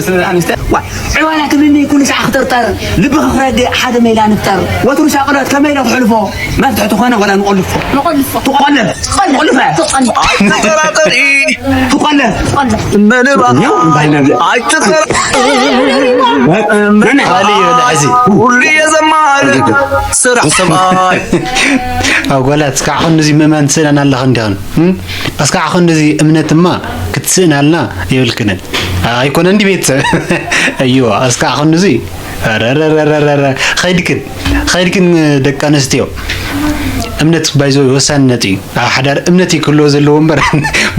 ኣነስ ኣንስተ ዋ ዕባላ ክብልኒ ኩሉ ሰዓት ክጥርጠር ልብኺ ክረድእ ሓደ መይላ ንፍጠር ወትሩ ሻቕሎት ከመይ ኢለ ክሕልፎ መፍትሒ ትኾነ ወላ ንቆልፎ ንቆልፎ ትቆልፍ ትቆልፍ ትቆልፍ ትቆልፍ ኣይትጠራጠሪ ትቆልፍ ምንም ኛው እንታይ ነብለ ኣይትጠራጠሪ ምን አለ ይበላ እዚ ሁሉ የዘማል ስራሕ ሰማይ ኣው ጓላት እስካዕ ክንዚ ምእመን ትስእነን ኣለኻ እንዲኽን እም? እስካዕ ክንዚ እምነትማ ክትስእናልና የብልክንን ኣይኮነ እንዲ ቤተሰብ እዩ እስካዕ ክንዚ ረረረረረ ኸይድክን ኸይድክን ደቂ ኣንስትዮ እምነት ባይዞ ወሳንነት እዩ ኣብ ሓዳር እምነት እዩ ክህልዎ ዘለዎ እምበር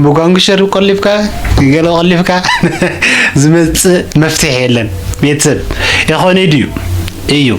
ብጓንጉሸር ቆሊፍካ ገለ ቆሊፍካ ዝመፅእ መፍትሒ የለን ቤተሰብ የኾነ ድዩ እዩ